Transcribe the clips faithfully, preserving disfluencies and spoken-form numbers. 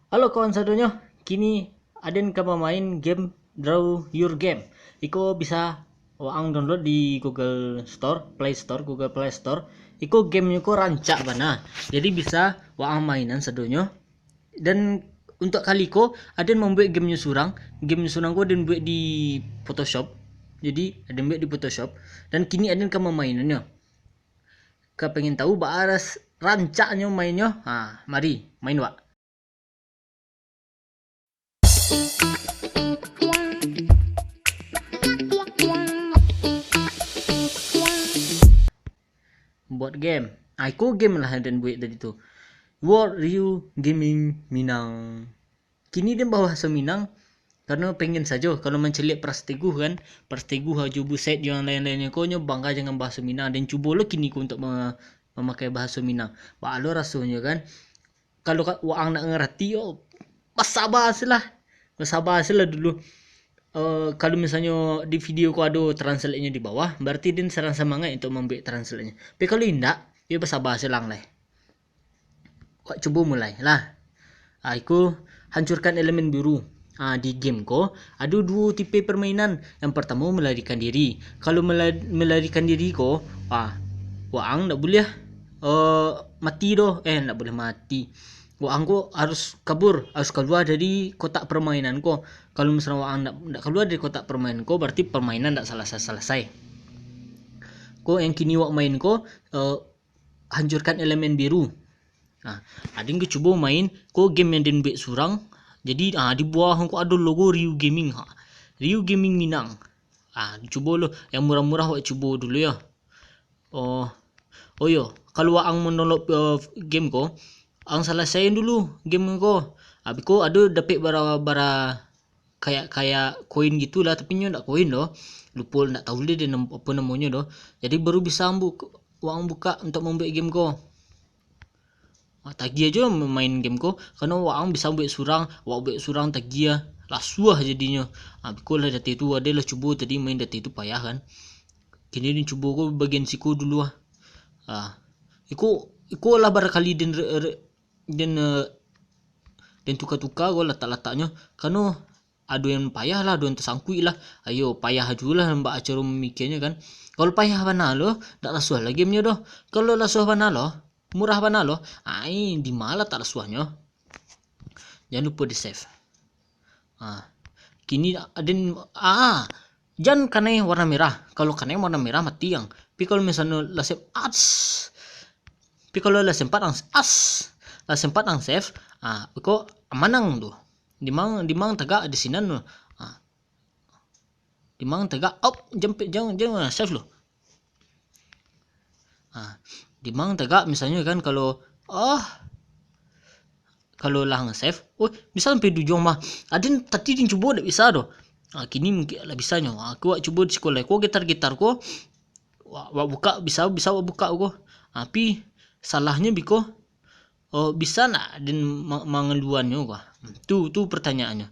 Halo kawan sadonyo, kini aden ka bamain game Draw Your Game. Iko bisa waang download di Google Store, Play Store, Google Play Store. Iko game nyo ko rancak bana. Jadi bisa waang mainan sadonyo. Dan untuak kali ko, aden mambuek game nyo surang. Game nyo surang ko aden buek di Photoshop. Jadi aden buek di Photoshop. Dan kini aden ka mamainannyo. Ka pengen tahu baa ras-, rancaknyo mainnyo? Ha, mari, main wak. Buat game. Ah, iko game lah yang den buek tadi tu. World Ryu Gaming Minang. Kini den bahaso Minang karano pengen sajo kalau mancaliak Pras Teguh kan. Pras Teguh Ajo Buset jo yang lain-lainnyo ko nyo bangga dengan bahaso Minang. Den cubo lo kini ko untuk ma-, mamakai bahaso Minang. Baa lo rasonyo kan. Kalau ka-, waang nak ngarati, yo, basaba se lah. Basaba se lah dulu. Eh, kalau misalnyo di video ko ado translate-nyo di bawah, berarti den sadang samangaik untuk mambuek translate-nyo. Tapi kalau indak, yo basaba se lang lai. Wak cubo mulai lah. Ah, iko hancurkan elemen biru. Ah, di game ko, ado duo tipe permainan. Yang partamo, melarikan diri. Kalau mela-, melarikan diri ko, ah, waang ndak buliah, eh, mati doh. Eh, ndak buliah mati. Waang ko harus kabur, harus kalua dari kotak permainan ko. Kalau misalnya waang ndak, ndak kalua dari kotak permainan ko, berarti permainan ndak salasai-salasai. Ko yang kini wak main ko, eh, hancurkan elemen biru. Nah, aden ka cubo main ko game yang den buek surang. Jadi, ah, di bawah ko ado logo Ryu Gaming. Ha. Ryu Gaming Minang. Ah, cubo lo yang murah-murah wak cubo dulu yo. Oh. Oh yo, kalau waang mendownload, eh, game ko, ang salasaian dulu game ko. Abih ko ado dapek bara-bara kayak, kayak koin gitulah, tapi nyo ndak koin doh. Lupo, ndak tahu deh dia nam-, apa namonyo doh. Jadi baru bisa ang bu-, waang buka untuk mambuek game ko. Ah, tagiah jo main game ko, karano waang bisa buek surang, wak buek surang tagiah, lasuah jadinyo. Ah, biko lah dateh tu, ado lah cubo tadi main dateh tu payah kan. Kini den cubo ko bagian siko dulu ah. Ah, iko, iko lah barakali den re-, re-, den, eh, den tuka-tuka ko latak-lataknyo. Karano ado yang payah lah, ado yang tasangkuik lah. Ayo, payah juo lah bak acaro mamikianyo kan. Kalau payah bana lo, dak lasuah lah game nyo doh. Kalau lasuah bana lo, murah bana lo, ai, di ma lah tak lasuahnyo. Jangan lupo di save. Ah, kini aden, ah, jan kanai warna merah. Kalau kanai warna merah, mati ang. Tapi kalau misalnyo lah save, as. Tapi kalau lah sempat ang, as. Lah sempat ang save, ah, ko aman ang tu. Di ma, di ma ang tagak di sinan tu. Ah. Di ma ang tagak, op, jempik, jangan, jangan, save lo. Ah, di ma ang tagak misalnyo kan kalau, oh, kalau lah ang save, oh, bisa sampai di ujuang mah. Aden tadi den cubo dak bisa doh. Ah, kini mungkin lah bisa nyo. Ah, ko wak cubo di siko lai. Ko gitar-gitar ko, wak, wak buka, bisa, bisa wak buka ko. Ah, tapi salahnyo biko, oh, bisa ndak den ma-, mangaluannyo ko? Hmm, tu, tu pertanyaannyo.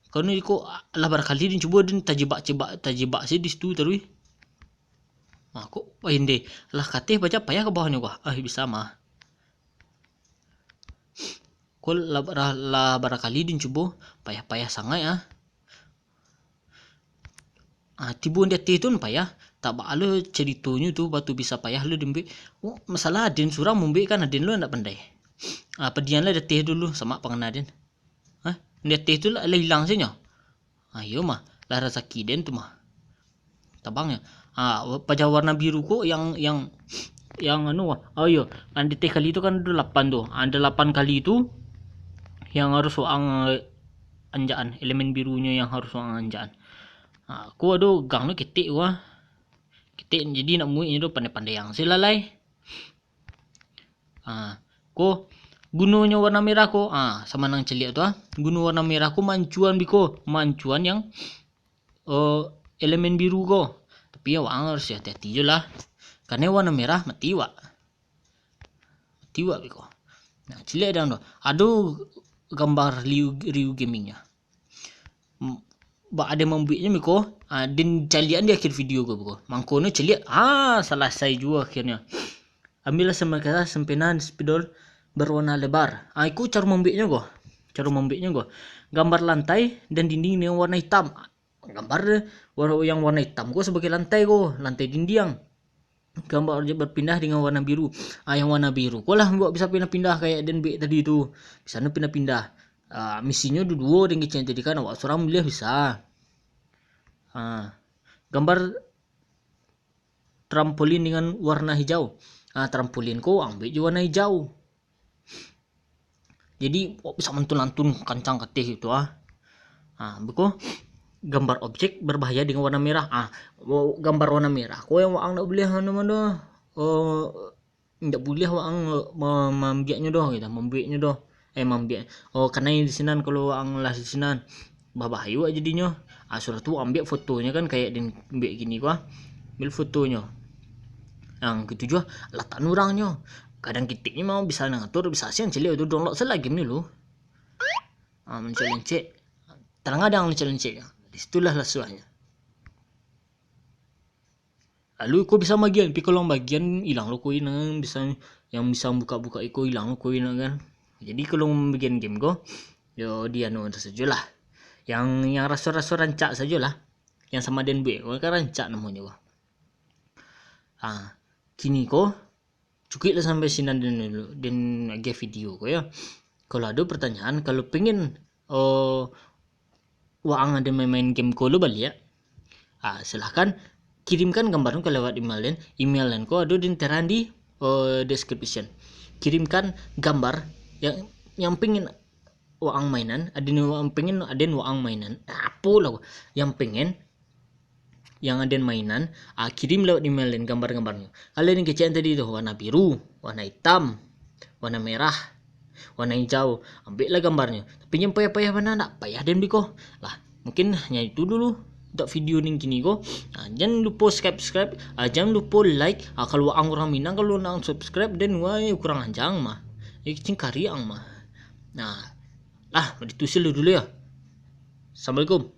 Karano iko lah barakali den cubo, den tajebak-jebak, tajebak se di situ taruih. Ah, kok, wah, inde. Lah kateh baja payah ka bawahnyo ko. Ah, bisa mah. Ko lah, lah, lah barakali den cubo, payah-payah sangaik ah. Ah, tibo di ateh tu payah. Tak baa lo caritonyo tu, baa tu bisa payah lo den buek. Oh, masalah aden surang mambuek kan, aden lo ndak pandai. Ah, padian lah di ateh dulu, samak pangana den. Hah? Di ateh tu lah, lah ilang se nyo. Ah, iyo mah, lah rasaki den tu mah. Tabang yo. Ah, wa-, paja warna biru ko yang, yang, yang anu, oh iyo, kan di ateh kali tu kan ado lapan tu. Ah, ado lapan kali tu yang harus waang, eh, anjakan, elemen birunyo yang harus waang anjakan. Ah, ko ado gang tu ketek ko ah. Ketek jadi nak muiknyo tu pandai-pandai ang se lah lai. Ah, ko gunonyo warna merah ko, ah, samanang caliak tu ah. Guno warna merah ko mancuan biko, mancuan yang, eh, elemen biru ko. Tapi yo waang harus hati-hati jo lah. Karano warna merah mati wak. Mati wak biko. Nah, caliak dang tu. Ado gambar Ryu, Ryu Gaming nyo. M-, bak ado mambuiknyo biko, ah, den caliakan di akhir video ko biko. Mangkonyo caliak, ah, salasai juo akhirnyo. Ambilah samakasa sampena spidol berwarna lebar. Ah, iko caro mambuiknyo ko. Caro mambueknyo ko, gambar lantai dan dinding dengan warna hitam. Gambar warna, yang warna hitam ko sabagai lantai ko, lantai dindiang. Gambar objek berpindah dengan warna biru. Ah, yang warna biru ko lah awak bisa pindah-pindah kayak den buek tadi tu. Bisa no pindah-pindah. Ah, misinyo duo-duo den kecek tadi kan, awak surang buliah bisa. Ah, gambar trampolin dengan warna hijau. Ah, trampolin ko ambiak jo warna hijau. Jadi, awak bisa mantun-lantun kancang kateh gitu ah. Ah, beko gambar objek berbahaya dengan warna merah. Ah, gambar warna merah ko yang waang ndak buliah anu mano. Oh, ndak buliah waang ma-, mambiaknyo doh gitu, mambueknyo doh. Eh, mambiak. Oh, kanai di sinan kalau waang lah di sinan. Babahayo jadinyo. Ah, sudah tu ambiak fotonyo kan kayak den ambiak gini ko ah. Ambiak fotonyo. Yang ketujuh, latak urangnyo. Kadang kitiknyo memang bisa ngatur, bisa sian cilik tu download salah game ni lu. Ah, mencek-mencek. Talangadang lencek-lencek. Di situlah lasuahnyo. Lalu ko bisa bagian, tapi kalau bagian ilang lo koin kan, bisa yang bisa buka-buka iko ilang lo koin kan. Jadi kalau bagian game ko, yo di anu sajo lah. Yang, yang raso-raso rancak sajo lah. Yang sama den buek ko kan rancak namonyo ko. Ah, kini ko cukuik lah sampai sinan den dulu, den agiah video ko yo. Kalau ado pertanyaan, kalau pengen, eh, waang ado main-main game ko lo baliak, ah, silahkan kirimkan gambar tu ka lewat email den. Email den ko ado den taruang di, eh, description. Kirimkan gambar yang, yang pengen waang mainan, aden waang pengen, aden waang mainan. Apo lah, yang pengen, yang aden mainan, ah, kirim lewat email den gambar-gambarnyo. Kalau den kecek tadi tu, warna biru, warna hitam, warna merah, warna hijau, ambiaklah gambarnyo. Tapi jan payah-payah bana, ndak payah den beko. Lah, mungkin hanya itu dulu untuk video ning kini ko. Ah, jan lupo subscribe, ah, jan lupo like. Ah, kalau ang urang Minang, kalau nang subscribe, den wai kurang aja ang mah. Ya, kecing kari ang mah. Nah, lah, ditusil dulu ya. Assalamualaikum.